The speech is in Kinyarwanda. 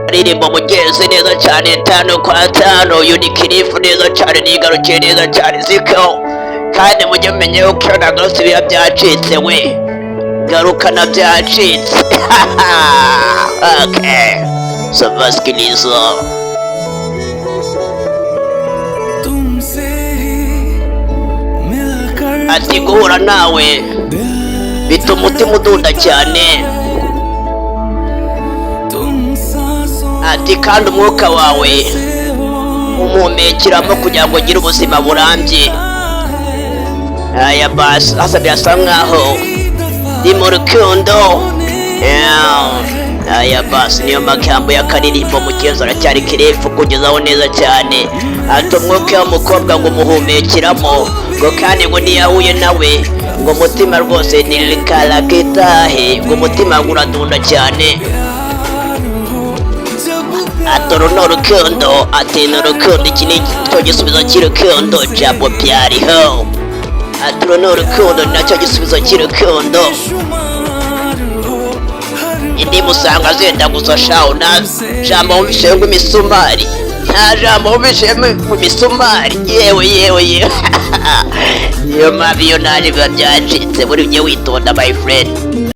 Aririmba mugenzi neza cyane, tano kwa tano, unikirifu neza cyane, nigarukiye neza cyane ziko. Kandi mujye mumenya yuko iyo nagarutse biba byacitse we, garukana byacitse. Okay, so basikiliza. तुमसे ही मिलकर Ati guhura nawe bituma umutima udunda cyane. तुम सांसों Ati kandi umwuka wawe से हो umuhumekeramo kugira ngo ugire ubuzima burambye. Aya basi, hasa birasa nkaho ndi mu rukundo. Yeah. Aya basi, niyo magambo y'akaririmbo. Mugenzi aracyari kirefu kugezaho neza cyane. Ati umwuka w'umukobwa ngo umuhumekeramo, ngo kandi ngo niyo ahuye nawe ngo umutima rwose ni karagitahe, ngo umutima ngo uradunda cyane. जब Ati uru ni urukundo, ati ni urukundo, iki ni cyo gisubizo cy'urukundo. Jambo byariho, ati uru ni urukundo, ni nacyo gisubizo cy'urukundo. शुमार हो हर Indimu usanga zenda gusa shawo, nta jambo wumvise ngo imisumari, nta jambo wumvise ngo imisumari. Yewe yewe yewe, niyo mpamvu iyo naje biba byacitse. Buri ujye witonda, my friend.